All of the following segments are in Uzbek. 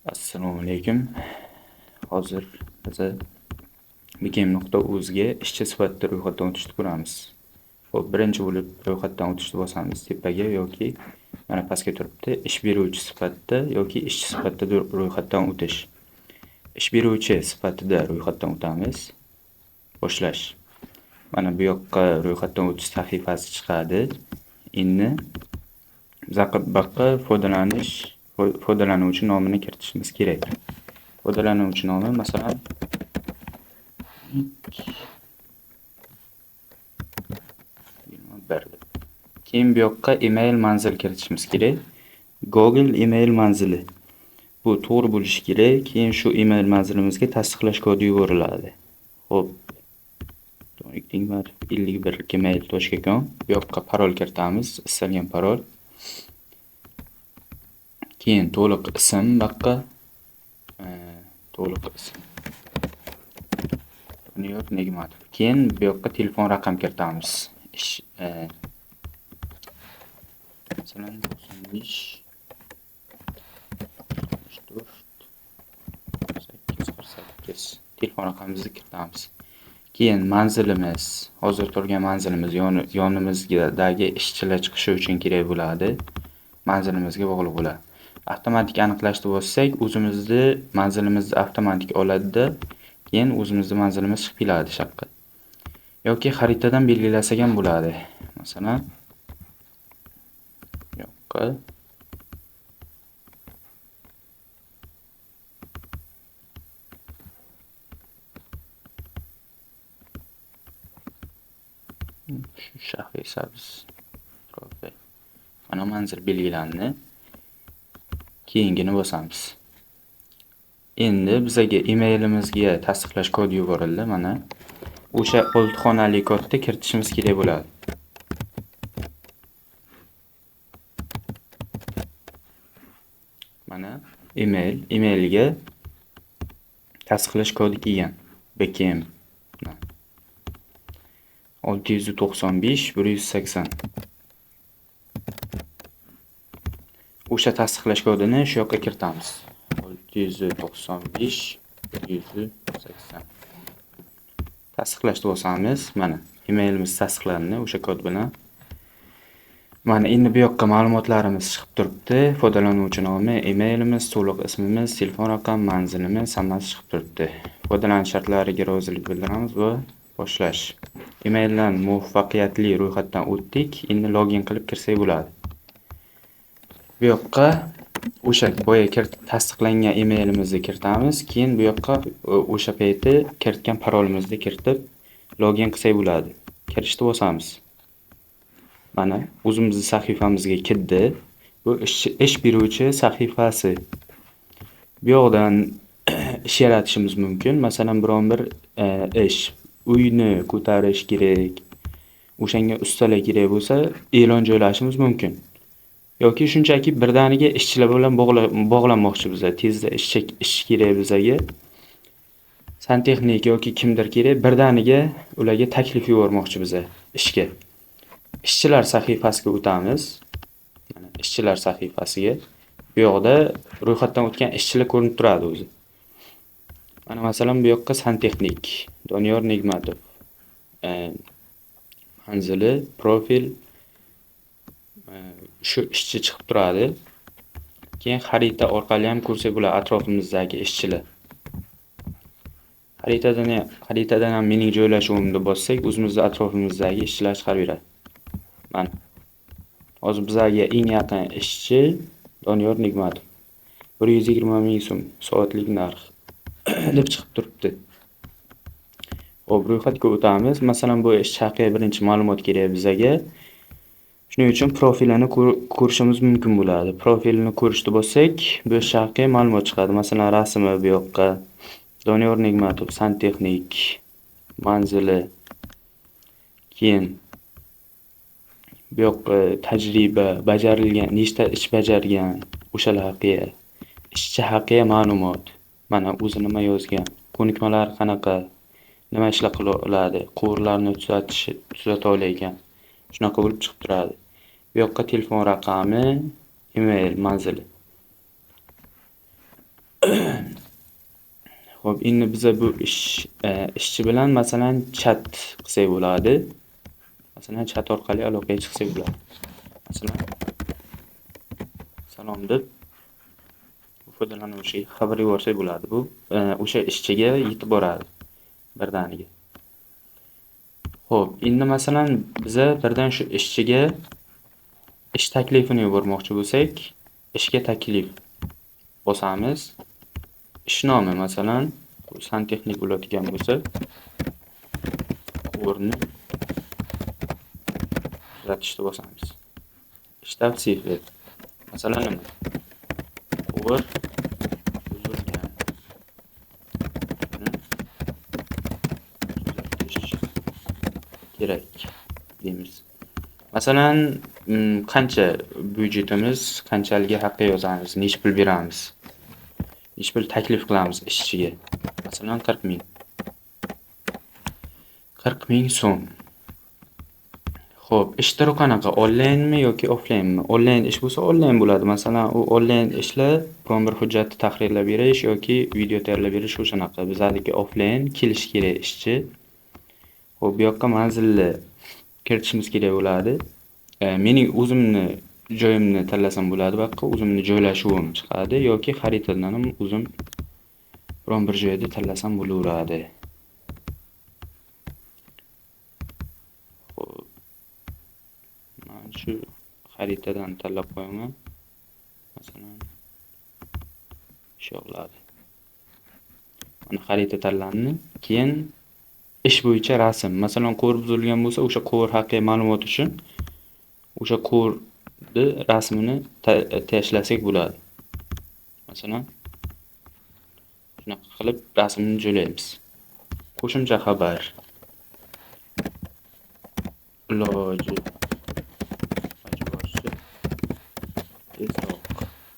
Assalomu alaykum. Hozir biza bkm.uzga ishchi sifatida ro'yxatdan o'tishni ko'ramiz. Xo'p, birinchi bo'lib ro'yxatdan o'tishni bosamiz tepaga yoki mana pastga turibdi. Ish beruvchi sifatida yoki ishchi sifatida ro'yxatdan o'tish. Ish beruvchi sifatida ro'yxatdan o'tamiz. Boshlash. Mana bu yoqqa ro'yxatdan o'tish sahifasi chiqadi. Endi biza bu yoqqa foydalanuvchi nomini kiritishimiz kerak. Foydalanuvchi nomi masalan 21 deb. Keyin bu yoqqa email manzil kiritishimiz kerak. Google email manzili. Bu to'g'ri bo'lishi kerak. Keyin shu email manzilimizga tasdiqlash kodi yuboriladi. Xo'p. 51gmail.com. Bu yoqqa parol kiritamiz, istalgan parol. Keyin to'liq ism bu yoqqa to'liq ism. Doniyor Nigmatov. Keyin bu yoqqa telefon raqam kiritamiz. Ish masalan 95 64 8 48 telefon raqamimizni kiritamiz. Keyin manzilimiz, hozir turgan manzilimiz yonimizdagi ishchilar chiqishi uchun kerak bo'ladi. Manzilimizga bog'liq bo'ladi. Avtomatik aniqlashni bossak, o'zimizni manzilimizni avtomatik oladida, keyin o'zimizni manzilimiz chiqib keladi shu yoqqa. Yoki xaritadan belgilasak ham bo'ladi. Masalan, bu yoqqa shu Shahrisabz atrofi. Mana manzil belgilandi. Keyingini bosamiz. Endi bizaga emailimizga tasdiqlash kodi yuborildi. Mana o'sha 6 xonali kodni kiritishimiz kerak bo'ladi. Mana emailga tasdiqlash kodi kelgan. BKM 695 180. O'sha tasdiqlash kodini shu yoqqa kiritamiz. 695 180. Tasdiqlashni bosamiz. Mana emailimiz tasdiqlandi o'sha kod bilan. Mana endi bu yoqqa ma'lumotlarimiz chiqib turibdi. Foydalanuvchi nomi, emailimiz, to'liq ismimiz, telefon raqam, manzilimiz hammasi chiqib turibdi. Foydalanish shartlariga rozilik bildiramiz va boshlash. Emaildan muvaffaqiyatli ro'yxatdan o'tdik. Endi login qilib kirsak bo'ladi. Bu yoqqa o'sha boya tasdiqlangan emailimizni kiritamiz. Keyin bu yoqqa o'sha payti kiritgan parolimizni kiritib login qilsak bo'ladi. Kirishni bosamiz. Mana o'zimizni sahifamizga kirdi. Bu ish beruvchi sahifasi. Bu yoqdan ish yaratishimiz mumkin. Masalan, biron bir ish, uyni ko'tarish kerak, o'shanga ustalar kerak bo'lsa, e'lon joylashimiz mumkin. Yoki shunchaki birdaniga ishchilar bilan bog'lanmoqchi biza, tezda ish kerak bizaga. Santexnik yoki kimdir kerak, birdaniga ularga taklif yubormoqchi biza ishga. Ishchilar sahifasiga o'tamiz. Mana ishchilar sahifasiga. Bu yoqda ro'yxatdan o'tgan ishchilar ko'rinib turadi o'zi. Mana masalan bu yoqqa santexnik Doniyor Nigmatov. Manzili, profil, shu ishchi chiqib turadi. Keyin xarita orqali ham ko'rsak bo'ladi atrofimizdagi ishchilar. Xaritadan ham mening joylashuvimni bossak, o'zimizni atrofimizdagi ishchilar chiqarib beradi. Mana. Hozir bizlarga eng yaqin ishchi Doniyor Nigmatov. 120 ming so'm soatlik narx deb chiqib turibdi. Xo'p, ro'yxatga o'tamiz. Masalan, bu ish haqida birinchi ma'lumot kerak bizaga. Shuning uchun profilini ko'rishimiz mumkin bo'ladi. Profilini ko'rishni bossak, bu ish haqida ma'lumot chiqadi. Masalan, rasmi bu yoqqa Doniyor Nigmatov, santexnik, manzili, keyin bu yoqqa tajriba, bajarilgan, nechta ish bajargan, o'shalar haqida, ishchi haqida ma'lumot. Mana o'zi nima yozgan, ko'nikmalari qanaqa, nima ishlar qila oladi, quvurlarni tuzata olayotgan. Shunaqa bo'lib chiqib turadi. Bu yoqqa telefon raqami, email manzili. Xo'p, endi biza bu ishchi bilan masalan chat qilsak bo'ladi. Masalan, chat orqali aloqaga chiqsak bo'ladi. Masalan, salom deb foydalanuvchiga xabar yuborsak bo'ladi. Bu o'sha ishchiga yetib boradi birdaniga. Xo'p, endi masalan biza birdan shu ishchiga ish taklifini yubormoqchi bo'lsak, ishga taklif bosamiz. Ish nomi masalan santexnik bo'ladigan bo'lsa, quvurni tuzatishni bosamiz. Ish tavsifi masalan nima? Quvur buzilgan. Tuzatish kerak deymiz. Masalan, qancha byudjetimiz, qanchaligi haqqa yozamiz, necha pul beramiz, necha pul taklif qilamiz ishchiga. Masalan, 40 ming. 40 ming so'm. Xo'p, ish turi qanaqa? Onlaynmi yoki offlaynmi? Onlayn ish bo'lsa, onlayn bo'ladi. Masalan, u onlayn ishlar biron bir hujjatni tahrirlab berish yoki video tayyorlab berish o'shanaqa. Bizaniki offlayn kelishi kerak ishchi. Xo'p, bu yoqqa manzilni kiritishimiz kerak bo'ladi. Mening o'zimni joyimni tanlasam bo'ladi bu yoqqa, o'zimni joylashuvim chiqadi yoki xaritadan ham o'zim biron bir joyda tanlasam bo'laveradi. Xo'p, men shu xaritadan tanlab qo'yaman. Masalan, shu yoqlarni. Mana xarita tanlandi. Keyin ish bo'yicha rasm. Masalan, quvur buzilgan bo'lsa, o'sha quvur haqidagi ma'lumot uchun o'sha quvurni rasmini tashlasak bo'ladi. Masalan, shunaqa qilib rasmni joylaymiz. Qo'shimcha xabar. Iloji boricha tezroq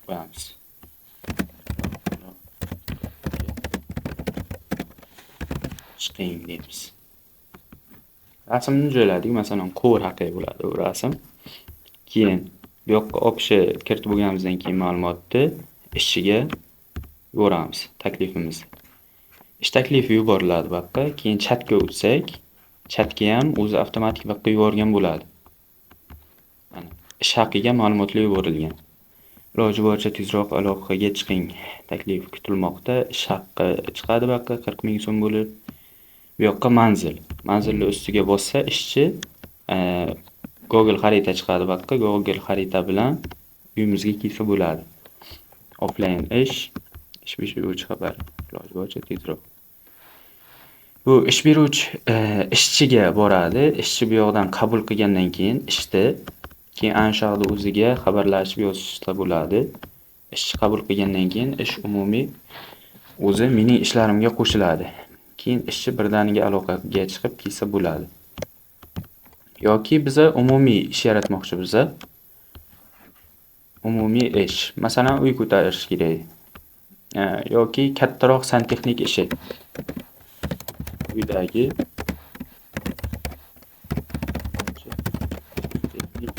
qo'yamiz. Chiqing deymiz. Rasmni joyladik. Masalan, quvur haqida bo'ladi u rasm. Keyin bu yoqqa obshi kiritib bo'lganimizdan keyin ma'lumotni ishchiga yuboramiz, taklifimizni. Ish taklifi yuboriladi bu yoqqa. Keyin chatga o'tsak, chatga ham o'zi avtomatik bu yoqqa yuborgan bo'ladi. Mana ish haqiga ma'lumotlar yuborilgan. Iloji boricha tezroq aloqaga chiqing. Taklif kutilmoqda. Ish haqqi chiqadi bu yoqqa 40 ming so'm bo'lib. Bu yoqqa manzil. Manzilni ustiga bossa ishchi Google xarita chiqadi bu yoqqa. Google xarita bilan uyimizga kelsa bo'ladi. Offline ish, ish beruvchi xabar. Iloji boricha tezroq. Bu ish beruvchi ishchiga boradi. Ishchi bu yoqdan qabul qilgandan keyin ishni keyin ana shu yoqda o'ziga xabarlashib yozishsa bo'ladi. Ishchi qabul qilgandan keyin ish umumiy o'zi mening ishlarimga qo'shiladi. Keyin ishchi birdaniga aloqaga chiqib kelsa bo'ladi. Yoki biza umumiy ish yaratmoqchi biza. Umumiy ish. Masalan, uy ko'tarish kerak. Yoki kattaroq santexnik ishi. Uydagi texnik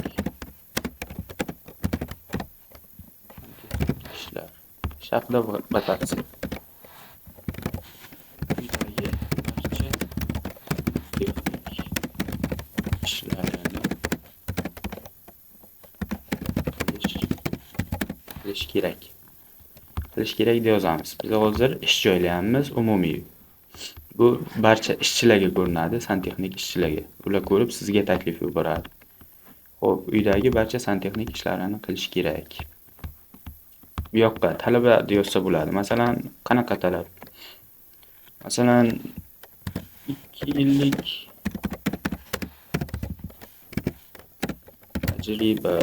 ishlar. Ish haqida batafsil. Uydagi barcha texnik ishlarini qilish kerak. Qilish kerak deb yozamiz. Biz hozir ish joylayapmiz umumiy. Bu barcha ishchilarga ko'rinadi, santexnik ishchilarga. Ular ko'rib sizga taklif yuboradi. Xo'p, uydagi barcha santexnik ishlarini qilish kerak. Bu yoqqa talaba deb yozsa bo'ladi. Masalan, qanaqa talab? Masalan, 2 yillik tajriba.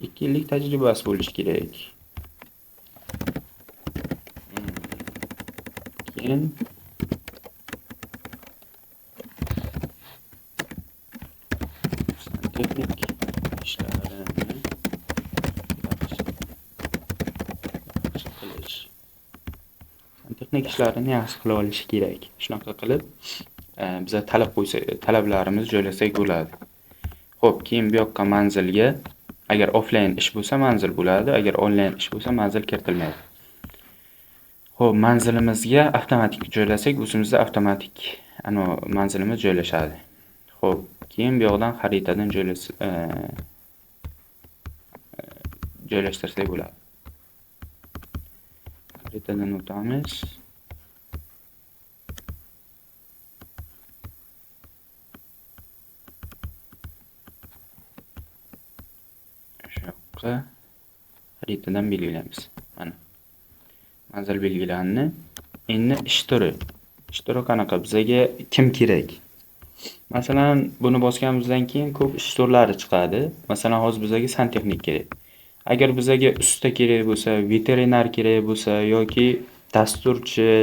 2 yillik tajribasi bo'lishi kerak. Keyin santexnik ishlarini yaxshi qilish. Santexnik ishlarini yaxshi qila olishi kerak. Shunaqa qilib biza talab qo'ysak, talablarimizni joylasak bo'ladi. Xo'p, keyin bu yoqqa manzilga Agar offline ish bo'lsa manzil bo'ladi, agar onlayn ish bo'lsa manzil kiritilmaydi. Xo'p, manzilimizga avtomatik joylasak, o'zimizda avtomatik manzilimiz joylashadi. Xo'p, keyin bu yoqdan xaritadan joylashtirsak bo'ladi. Xaritadan o'tamiz. Shu yoqqa xaritadan belgilaymiz. Mana manzil belgilandi. Endi ish turi. Ish turi qanaqa? Bizaga kim kerak? Masalan, buni bosganimizdan keyin ko'p ish turlari chiqadi. Masalan, hozir bizaga santexnik kerak. Agar bizaga usta kerak bo'lsa, veterinar kerak bo'lsa yoki dasturchi,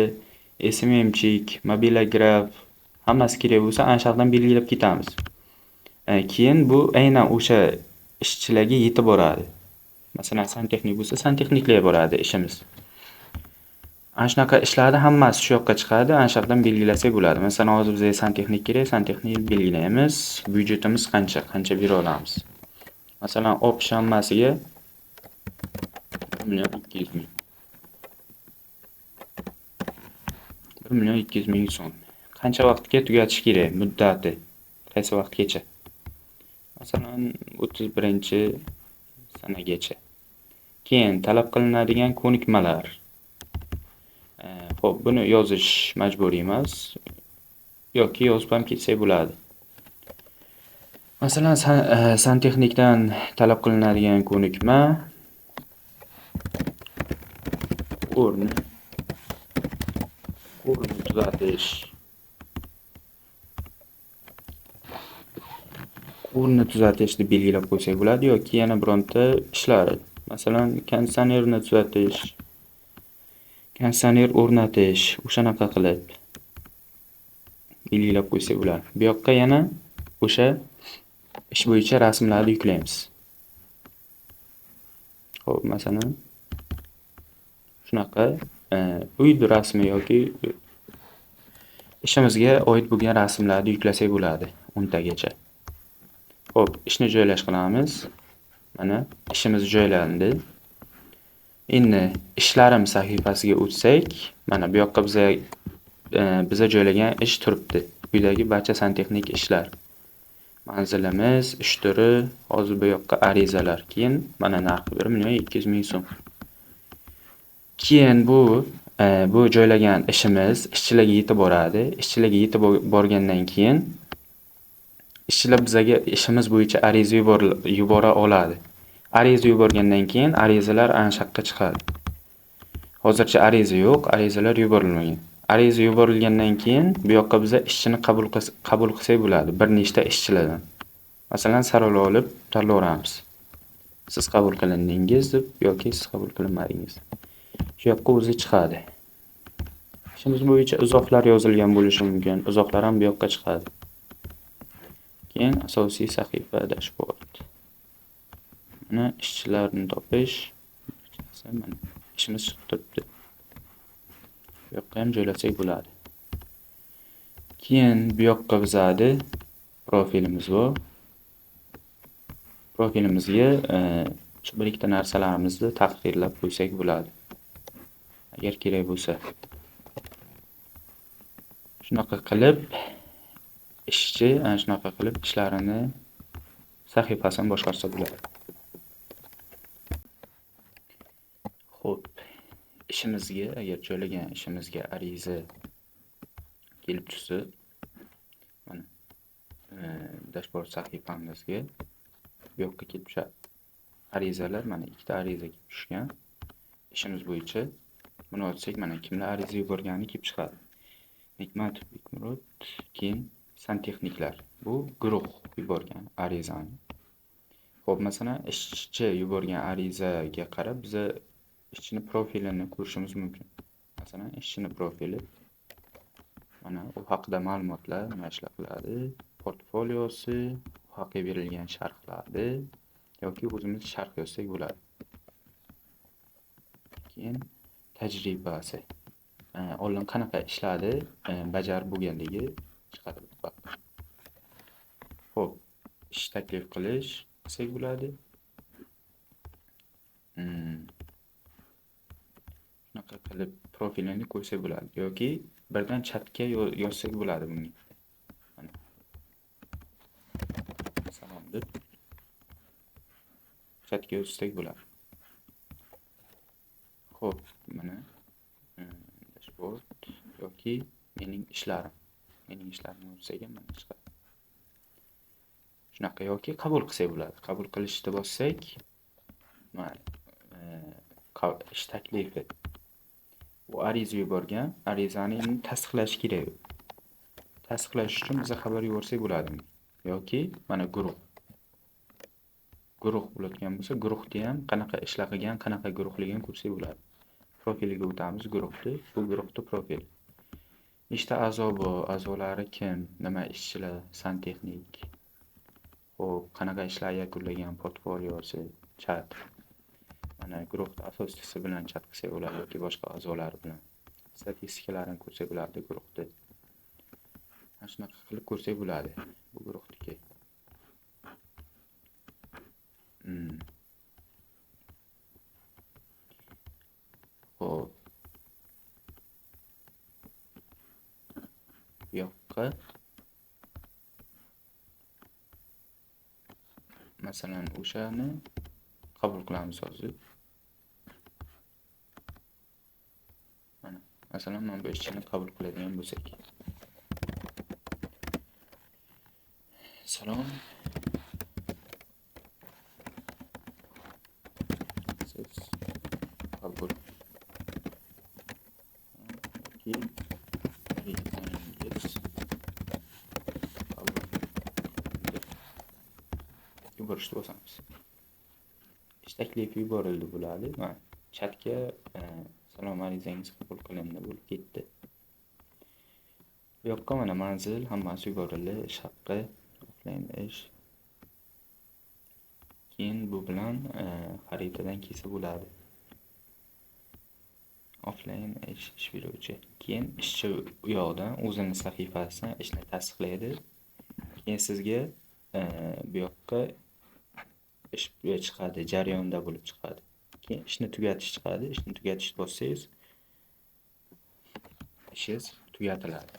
SMMchik, mobilograf hammasi kerak bo'lsa, ana shu yoqdan belgilab ketamiz. Keyin bu aynan o'sha ishchilarga yetib boradi. Masalan, santexnik bo'lsa, santexniklarga boradi ishimiz. Ana shunaqa ishlarni hammasi shu yoqqa chiqadi, ana shu yoqdan belgilasak bo'ladi. Masalan, hozir bizga santexnik kerak, santexnik belgilaymiz. Byudjetimiz qancha, qancha bera olamiz? Masalan, общий hammasiga 1 200 000. 1 200 000 so'm. Qancha vaqtga tugatish kerak? Muddati qaysi vaqtgacha? Masalan, 31-sanagacha. Keyin talab qilinadigan ko'nikmalar. Xo'p, buni yozish majburiy emas yoki yozib ham ketsak bo'ladi. Masalan, santexnikdan talab qilinadigan ko'nikma quvurni tuzatish. Quvurni tuzatish deb belgilab qo'ysak bo'ladi yoki yana bironta ishlari. Masalan, konditsionerni tuzatish, konditsioner o'rnatish, o'shanaqa qilib belgilab qo'ysak bo'ladi. Bu yoqqa yana o'sha ish bo'yicha rasmlarni yuklaymiz. Xo'p, masalan, shunaqa uy rasmi yoki ishimizga oid bo'lgan rasmlarni yuklasak bo'ladi 10 tagacha. Xo'p, ishni joylash qilamiz. Mana ishimiz joylandi. Endi ishlarim sahifasiga o'tsak, mana bu yoqqa biza joylagan ish turibdi. Uydagi barcha santexnik ishlar. Manzilimiz, ish turi, hozir bu yoqqa arizalar. Keyin mana narxi 1 200 000 so'm. Keyin bu joylagan ishimiz ishchilarga yetib boradi. Ishchilarga yetib borgandan keyin ishchilar bizaga ishimiz bo'yicha ariza yubora oladi. Ariza yuborgandan keyin arizalar ana shu yoqqa chiqadi. Hozircha ariza yo'q, arizalar yuborilmagan. Ariza yuborilgandan keyin bu yoqqa biza ishchini qabul qilsak bo'ladi, bir nechta ishchilardan. Masalan, saralab olib tanlayveramiz. Siz qabul qilindingiz deb yoki siz qabul qilinmadingiz. Shu yoqqa o'zi chiqadi. Ishimiz bo'yicha izohlar yozilgan bo'lishi mumkin. Izohlar ham bu yoqqa chiqadi. Keyin asosiy sahifa dashboard. Mana ishchilarni topish. Mana ishimiz chiqib turibdi. Bu yoqqa ham joylasak bo'ladi. Keyin bu yoqqa bizadi profilimiz bor. Profilimizga shu bir ikkita narsalarimizni tahrirlab qo'ysak bo'ladi. Agar kerak bo'lsa. Shunaqa qilib ishchi ana shunaqa qilib ishlarini sahifasini boshqarsa bo'ladi. Xo'p, ishimizga agar joylagan ishimizga ariza kelib tushsa, mana dashboard sahifamizga bu yoqqa kelib tushadi. Arizalar mana ikkita ariza kelib tushgan. Ishimiz bo'yicha buni ochsak, mana kimlar ariza yuborgani kelib chiqadi. Nikmatov Bekmurod, keyin santexniklar. Bu guruh yuborgan arizani. Xo'p, masalan, ishchi yuborgan arizaga qarab biza ishchini profilini ko'rishimiz mumkin. Masalan, ishchini profili mana u haqida ma'lumotlar, nima ishlar qiladi, portfoliosi, u haqida berilgan sharhlarni yoki o'zimiz sharh yozsak bo'ladi. Keyin tajribasi. Oldin qanaqa ishlarni bajarib bo'lganligi chiqadi bu yoqqa. Xo'p, ish taklif qilish qilsak bo'ladi. Shunaqa qilib profilini ko'rsak bo'ladi yoki birdan chatga yozsak bo'ladi bunga. Mana. Salom deb chatga yozsak bo'ladi. Xo'p, mana dashboard yoki mening ishlarim. Mening ishlarimni yozsak ham mana chiqadi. Shunaqa yoki qabul qilsak bo'ladi. Qabul qilishni bossak, mana ish taklifi. U ariza yuborgan, arizani endi tasdiqlash kerak. Tasdiqlash uchun biza xabar yuborsak bo'ladi. Yoki mana guruh. Guruh bo'layotgan bo'lsa, guruhda ham qanaqa ishlar qilgan, qanaqa guruhligini ko'rsak bo'ladi. Profiliga o'tamiz guruhni. Bu guruhni profili. Nechta a'zo bor, a'zolari kim, nima ishchilar, santexnik. Xo'p, qanaqa ishlar yakunlagan, portfoliosi, chat. Mana guruhni asoschisi bilan chat qilsak bo'ladi yoki boshqa a'zolari bilan. Statistikalarini ko'rsak bo'ladi guruhda. Mana shunaqa qilib ko'rsak bo'ladi bu guruhniki. Xo'p. Bu yoqqa masalan o'shani qabul qilamiz hozir. Mana, masalan, mana bu ishchini qabul qiladigan bo'lsak. Salom. Siz qabul yoki arizangiz qabul qilindi. Yuborishni bosamiz. Ish taklifi yuborildi bo'ladi. Mana chatga salom, arizangiz qabul qilindi bo'lib ketdi. Bu yoqqa mana manzil hammasi yuborildi, ish haqqi, offline ish. Keyin bu bilan xaritadan kelsa bo'ladi. Offline ish, ish beruvchi. Keyin ishchi u yoqdan o'zini sahifasidan ishni tasdiqlaydi. Keyin sizga bu yoqqa ish chiqadi, jarayonda bo'lib chiqadi. Keyin ishni tugatish chiqadi. Ishni tugatishni bossangiz, ishingiz tugatiladi.